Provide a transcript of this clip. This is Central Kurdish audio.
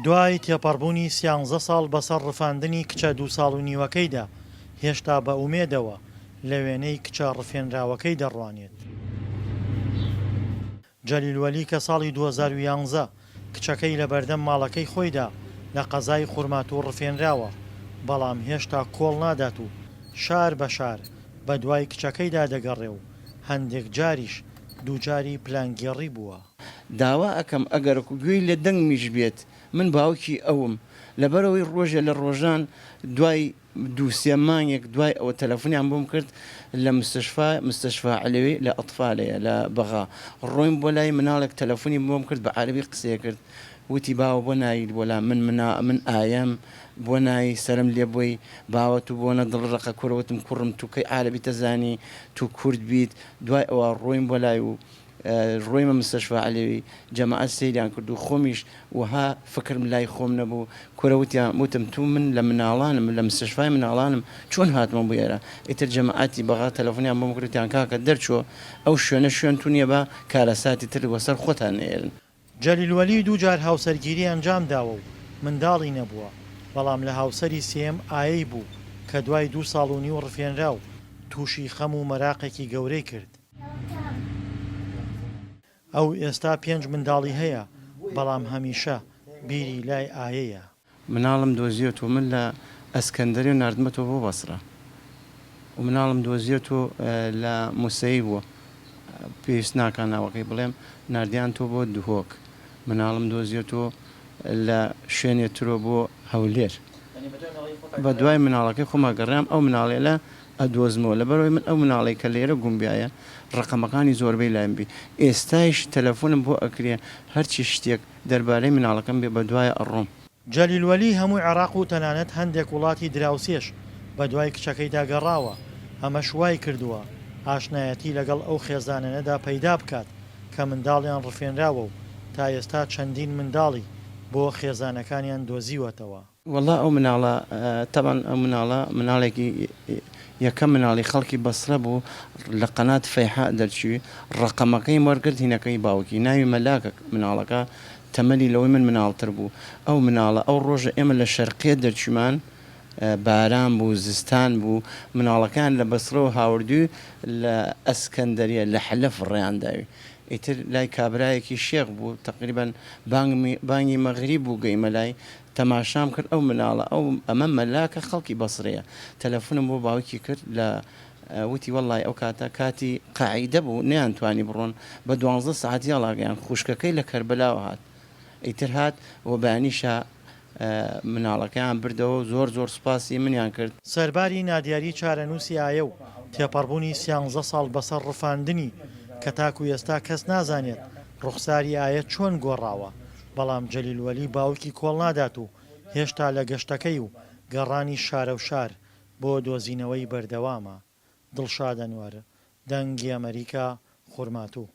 دوای تێپەڕبوونی سیانزە ساڵ بەسەر ڕفاندنی کچە دوو ساڵ و نیوەکەیدا، هێشتا بە ئومێدەوە لە وێنەی کچە ڕفێنراوەکەی دەڕوانێت. جەلیل وەلی کە ساڵی 2011 کچەکەی لە بەردەم ماڵەکەی خۆیدا لە قەزای خورماتوو ڕفێنراوە، بەڵام هێشتا کۆڵ نادات و شار بە شار بەدوای کچەکەیدا دەگەڕێ و هەندێک جاریش دووچاری پلانگێڕی بووە. داوا ئەکەم ئەگەرەکو گوێی لە دەنگمیش بێت من باوکی ئەوم لەبەرئەوەی ڕۆژێ لە ڕۆژان دوای دوو سێ مانگێک دوای ئەوە تەلەفونیان بۆم کرد لە مستشفا مستشفا علوی لە ئەتفالەیە لە بەغا ڕۆیم بۆ لای مناڵێک تەلەفونی بۆم کرد بە عەرەبی قسەیە کرد وتی باوە بۆ ناییت بۆ لام من منا من ئایەم بۆ نایی سەرم لێ بۆی باوە تو بۆنە دڵ ڕەقە کورە وتم کوڕم تو کەی عارەبی تەزانی تو کورد بیت دوای ئەوە ڕۆیم بۆ لای و ڕۆیمە مستەشفا عەلەوی جەماعەت سەیریان کرد و خۆمیش وەها فکرم لای خۆم نەبوو کورە وتیان وتم تو من لە مناڵانم لە مستەشفای مناڵانم چۆن هاتمە بۆ ئێرە ئیتر جەماعەتی بەغا تەلەفونیان بۆم کرد وتیان کاکە دەرچۆ ئەو شوێنە شوێن تو نیە با کارەساتی تر وەسەر خۆتان نەیەرن. جەلیل وەلی دوو جار هاوسەرگیری ئەنجام داوە و منداڵی نەبووە، بەڵام لە هاوسەری سێیەم ئایەی بوو کە دوای دوو ساڵ و نیو ڕفێنرا و تووشی خەم و مەراقێکی گەورەی کرد. ئەو ئێستا پێنج منداڵی هەیە، بەڵام هەمیشە بیری لای ئایەیە. مناڵم دۆزیۆتۆ من لە ئەسکەندەریۆ ناردمەتۆ بۆ بەسرە و مناڵم دۆزیۆتۆ لە موسەیی بووە پێویست ناکا ناوەکەی بڵێم ناردیان تۆ بۆ دهۆک مناڵم دۆزیۆتۆ لە شوێنێ ترۆ بۆ هەولێر بە دوای مناڵەکەی خۆما گەڕام ئەو مناڵێلە ئەدۆزمەوە لەبەرئەوەی من ئەو مناڵەی کە لێرە گوم بیایە ڕەقەمەکانی زۆربەی لایم بی ئێستایش تەلەفونم بۆ ئەکرێ هەرچی شتێک دەربارەی مناڵەکەم بێ بەدوایە ئەڕۆم. جەلیل وەلی هەموو عێراق و تەنانەت هەندێک وڵاتی دراوسێش بەدوای کچەکەیدا گەڕاوە، ئەمەش وایکردووە ئاشنایەتی لەگەڵ ئەو خێزانەنەدا پەیدا بکات کە منداڵیان ڕفێنراوە و تا ئێستا چەندین منداڵی بۆ خێزانەکانیان دۆزیوەتەوە. وەڵا ئەو مناڵە تەبعەن ئەو مناڵە مناڵێکی یەکەم مناڵی خەڵکی بەسرە بوو لە قەنات فەیحاء دەرچووی ڕەقەمەکەیم وەرگرت هینەکەی باوکی ناوی مەلاکە مناڵەکە تەمەنی لەوەی من مناڵتر بوو ئەو مناڵە ئەو ڕۆژە ئێمە لە شەرقیە دەرچوومان باران بوو زستان بوو مناڵەکەیان لە بەسرەوە هاوردووی لە ئەسکەندەریە لە حلە فڕێیان داوی ئیتر لای کابرایەکی شێخ بوو تەقریبەن بانگمی بانگی مەغریب بوو گەیمە لای تەماشام کرد ئەو مناڵە ئەو ئەمە مەلاکە خەڵکی بەسرەیە تەلەفونم بۆ باوکی کرد لە وتی وەڵای ئەو کاتە کاتی قاعیدە بوو نەیان توانی بڕۆن بە دوانزە سەعات یاڵاگەیان خوشکەکەی لە کەربەلاوە هات ئیتر هات و بەیانیشا مناڵەکەیان بردەوە و زۆر زۆر سوپاسی منیان کرد. سەرباری نادیاری چارەنووسی ئایە و تێپەڕبوونی سیانزە ساڵ بەسەر ڕفاندنی کە تاکو ئێستا کەس نازانێت ڕوخساری ئایە چۆن گۆڕاوە، بەڵام جەلیل وەلی باوکی کۆڵ نادات و هێشتا لە گەشتەکەی و گەڕانی شارەوشار بۆ دۆزینەوەی بەردەوامە. دڵشاد ئەنوەر، دەنگی ئەمەریکا، خورماتوو.